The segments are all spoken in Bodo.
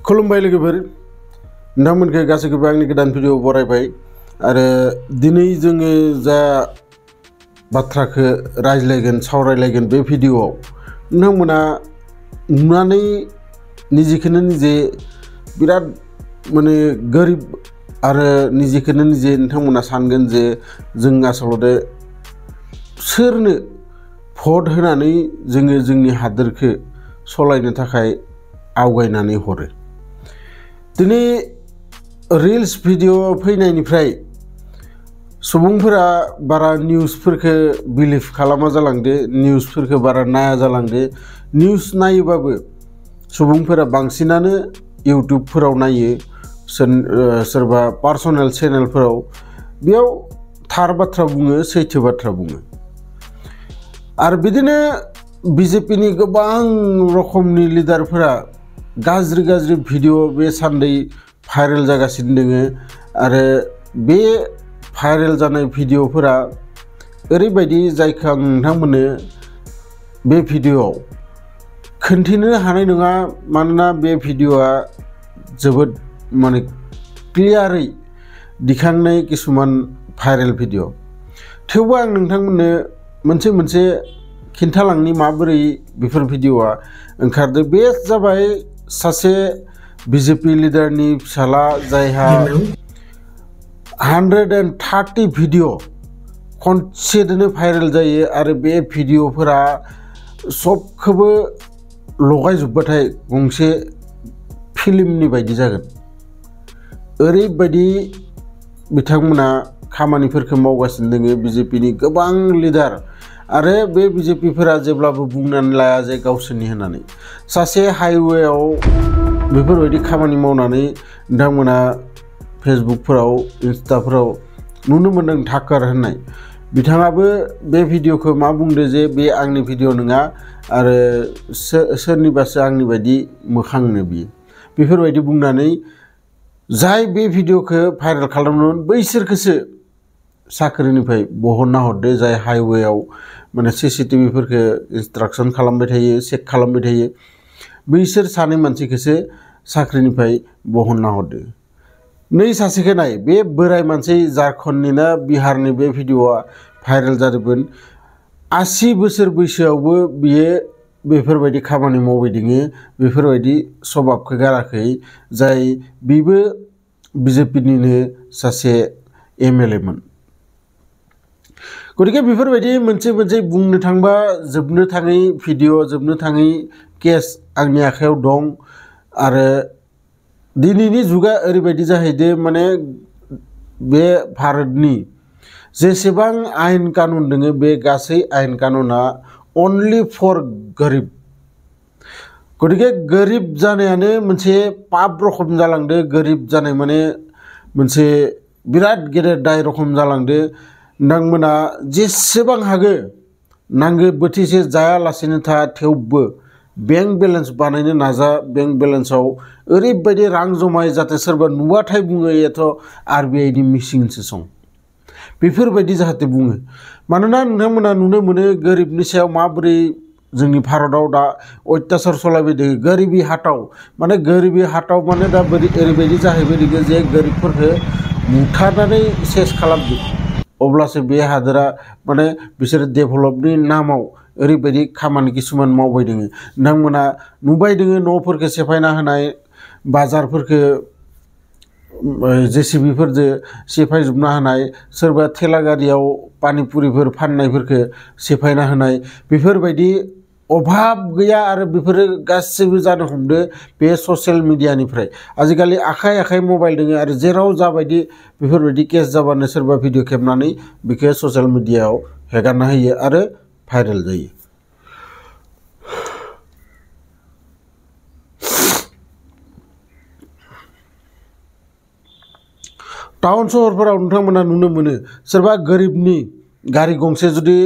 खुलुमबाय लोगोफोर नोंथांमोनखौ गासैखौबो आंनि गोदान भिडिअ बरायबाय आरो दिनै जोङो जा बाथ्राखौ रायज्लायगोन सावरायलायगोन बे भिडिअआव नोंथांमोना नुनानै निजेखौनो निजे बिराद माने गोरिब आरो निजेखौनो निजे नोंथांमोना सानगोन जे जों आसलते सोरनो भट होनानै जोङो जोंनि हादोरखौ सलायनो थाखाय आवगायनानै हरो। दिनै रिल्स भिडिअ फैनायनिफ्राय सुबुंफोरा बारा निउसफोरखौ बिलिभ खालामा जालांदो, निउसफोरखौ बारा नाया जालांदो। निउस नायोबाबो सुबुंफोरा बांसिनानो इउटुबफोराव नायो, सोरबा पार्सनेल चेनेलफोराव बेयाव थार बाथ्रा बुङो, सैथो बाथ्रा बुङो। आरो बिदिनो बिजेपिनि गोबां रोखोमनि लिडारफोरा गाज्रि गाज्रि भिडिअ बे सान्दै भाइरेल जागासिनो दोङो आरो बे भाइरेल जानाय भिडिअफोरा ओरैबायदि जायखौ आं नोंथांमोननो बे भिडिअआव खोन्थिनो हानाय नङा, मानोना बे भिडिअआ जोबोद माने क्लियारै दिखांनाय किसुमान भाइरेल भिडिअ। थेवबो आं नोंथांमोननो मोनसे मोनसे खिन्थालांनि माबोरै बेफोर भिडिअआ ओंखारदो। बे जाबाय सासे बिजेपि लिडारनि फिसाला जायहा 130 भिडिअ खनसेदोनो भाइरेल जायो आरो बे भिडिअफोरा सबखौबो लगायजोब्बाथाय गंसे फिल्मनि बायदि जागोन। ओरैबायदि बिथांमोना खामानिफोरखौ मावगासिनो दोङो बिजेपिनि गोबां लिडार। आरो बे बिजेपिफोरा जेब्लाबो बुंनानै लाया जे गावसोरनि होननानै। सासे हाइवेआव बेफोरबायदि खामानि मावनानै नोंथांमोना फेसबुकफोराव इन्स्टाफोराव नुनो मोन्दों ठाकर होननाय। बिथाङाबो बे भिडिअखौ मा बुंदो जे बे आंनि भिडिअ नङा आरो सोरनिबासो आंनि बायदि मोखांनो बियो बेफोरबायदि बुंनानै जाय बे भिडिअखौ भाइरेल खालामदोंमोन बैसोरखौसो साख्रिनिफ्राय बहनना हरदो, जाय हाइवेआव माने CCTVफोरखौ इन्सट्राक्सन खालामबाय थायो, चेक खालामबाय थायो। बैसोर सानै मानसिखौसो साख्रिनिफ्राय बहनना हरदो। नै सासेखौ नाय, बे बोराय मानसि झारखन्डनि ना बिहारनि बे भिडिअआ भाइरेल जादोंमोन। 80 बोसोर बैसोआवबो बियो बेफोरबायदि खामानि मावबाय दोङो, बेफोरबायदि सभाबखौ गाराखै, जाय बिबो बिजेपिनिनो सासे MLA मोन। गतिके बेफोरबायदि मोनसे मोनसे बुंनो थांबा जोबनो थाङै भिडिअ, जोबनो थाङै केस आंनि आखायाव दं। आरो दिनैनि जुगा ओरैबायदि जाहैदो, माने बे भारतनि जेसेबां आयेन कानुन दोङो बे गासै आयेन कानुना अनलि फर गोरिब। गतिके गोरिब जानायानो मोनसे पाप रखम जालांदो। गोरिब जानाय माने मोनसे बिराद गेदेर दाय रखम जालांदो। नोंथांमोना जेसेबां हागो नांगौ बोथिसे जायालासेनो था, थेवबो बेंक बेलेन्स बानायनो नाजा। बेंक बेलेन्सआव ओरैबायदि रां जमाय जाहाथे सोरबा नुबाथाय बुङो एथ' RBIनि मिसिंसो सं, बेफोरबायदि जाहाथे बुङो। मानोना नोंथांमोना नुनो मोनो गोरिबनि सायाव माबोरै जोंनि भारतआव दा अत्याचार सलायबाय दङ। गोरिबि हाथाव माने गोरिबि हाथाव माने दा ओरैबायदि जाहैबाय दङ जे गोरिबफोरखौ बुथारनानै सेस खालामदो, अब्लासो बे हादोरा माने बिसोर डेभेलपनि नामाव ओरैबायदि खामानि किसुमान मावबाय दङ। नोंथांमोना नुबाय दोङो न'फोरखौ सेफायना होनाय, बाजारफोरखौ JCBफोरजों सेफायजोबना होनाय, सोरबा थेला गारियाव पानिपुरिफोर फाननायफोरखौ सेफायना होनाय, बेफोरबायदि अभाब गैया। आरो बेफोरो गासैबो जानो हमदो बे ससियेल मिडियानिफ्राय। आजिखालि आखाइ आखाइ मबाइल दोङो आरो जेराव जाबायदि बेफोरबायदि केस जाबानो सोरबा भिडिअ खेबनानै बेखौ ससियेल मिडियायाव हेगारना होयो आरो भाइरेल जायो। टाउन सहरफोराव नोंथांमोना नुनो मोनो सोरबा गोरिबनि गारि गंसे जुदि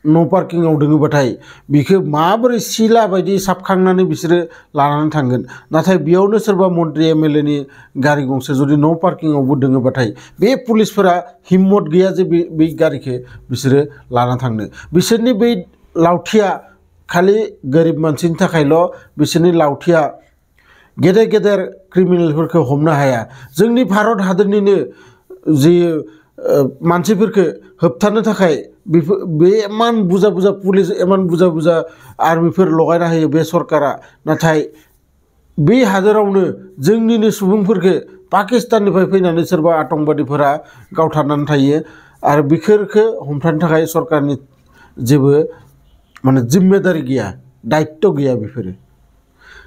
न' पार्किंआव दोङोबाथाय बिखौ माबोरै सिला बायदि साबखांनानै बिसोरो लानानै थांगोन। नाथाय बेयावनो सोरबा मन्त्रि MLAनि गारि गंसे जुदि न' पार्किंआवबो दोङोबाथाय बे पुलिसफोरा हिम्मत गैया जे बे गारिखौ बिसोरो लाना थांनो। बिसोरनि बै लावथिया खालि गोरिब मानसिनि थाखायल' बिसोरनि लावथिया गेदेर गेदेर क्रिमिनेलफोरखौ हमनो हाया जोंनि भारत हादरनिनो जि मानसिफोरखौ होबथानो थाखाय बे इमान बुजा बुजा पुलिस इमान बुजा बुजा आर्मिफोर लगायना होयो बे सरकारा नाथाय बे हादोरावनो जोंनिनो सुबुंफोरखौ पाकिस्ताननिफ्राय फैनानै सोरबा आतंकबादिफोरा गावथारनानै थायो आरो बिखोरखौ हमथानो थाखाय सरकारनि जेबो माने जिम्मेदारि गैया दायित्व गैया बेफोरो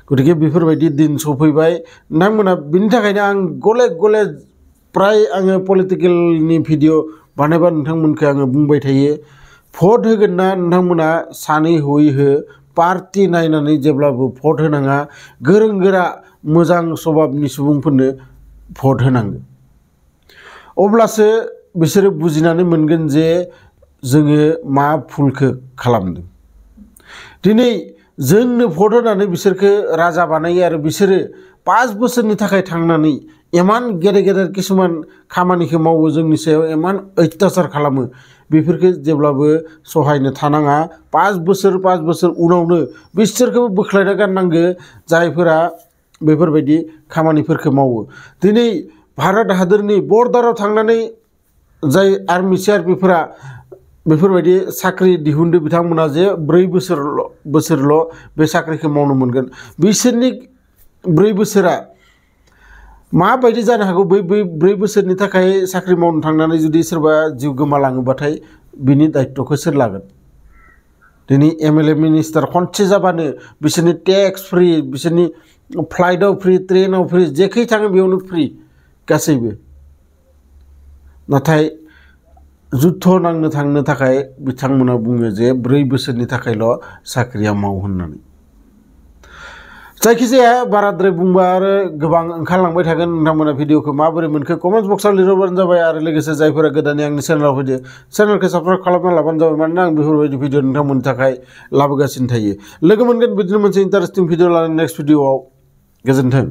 गतिके बेफोरबायदि दिन सफैबाय नोंथांमोना बिनि थाखायनो आं गले गले प्राय आङो पलिटिकेलनि भिडिअ बानायबा नोंथांमोनखौ आङो बुंबाय थायो भट होगोन ना नोंथांमोना सानै हयै हो पार्टि नायनानै जेब्लाबो भट होनाङा गोरों गोरा मोजां स्वभाबनि सुबुंफोरनो भट होनांगौ अब्लासो बिसोरो बुजिनानै मोनगोन जे जोङो मा भुलखौ खालामदों दिनै जोंनो भट होनानै बिसोरखौ राजा बानायो आरो बिसोरो 5 बोसोरनि थाखाय थांनानै इमान गेदेर गेदेर किसुमान खामानिखौ मावो जोंनि सायाव इमान अत्याचार खालामो बेफोरखौ जेब्लाबो सहायनो थानाङा 5 बोसोर उनावनो बिसोरखौबो बोख्लायना गारनांगौ जायफोरा बेफोरबायदि खामानिफोरखौ मावो दिनै भारत हादरनि बर्डाराव थांनानै जाय आर्मि सिआरपिफोरा बेफोरबायदि साख्रि दिहुनदो बिथांमोना जे 4 बोसोरल' बे साख्रिखौ मावनो मोनगोन बिसोरनि 4 बोसोरा माबायदि जानो हागौ बै 4 बोसोरनि थाखाय साख्रि मावनो थांनानै जुदि सोरबा जिउ गोमालाङोबाथाय बिनि दायित्वखौ सोर लागोन दिनै एमएलए मिनिस्टार खनसे जाबानो बिसोरनि टेक्स फ्रि बिसोरनि फ्लाइटआव फ्रि ट्रेनाव फ्रि जेखै थाङो बेयावनो फ्रि गासैबो नाथाय जुद्ध नांनो थांनो थाखाय बिथांमोना बुङो जे 4 बोसोरनि थाखायल' साख्रिया माव होननानै जायखिजाया बाराद्राय बुंबा आरो गोबां ओंखारलांबाय थागोन नोंथांमोना भिडिअखौ माबोरै मोनखो कमेन्ट बक्सआव लिरहरबानो जाबाय आरो लोगोसे जायफोरा गोदानै आंनि चेनेलाव फैदो चेनेलखौ साबस्क्राइब खालामना लाबानो जाबाय मानोना आं बेफोरबायदि भिडिअ नोंथांमोननि थाखाय लाबोगासिनो थायो लोगो मोनगोन बिदिनो मोनसे इन्टारेस्टिं भिडिअ लानानै नेक्स्ट भिडिअआव गोजोन्थों।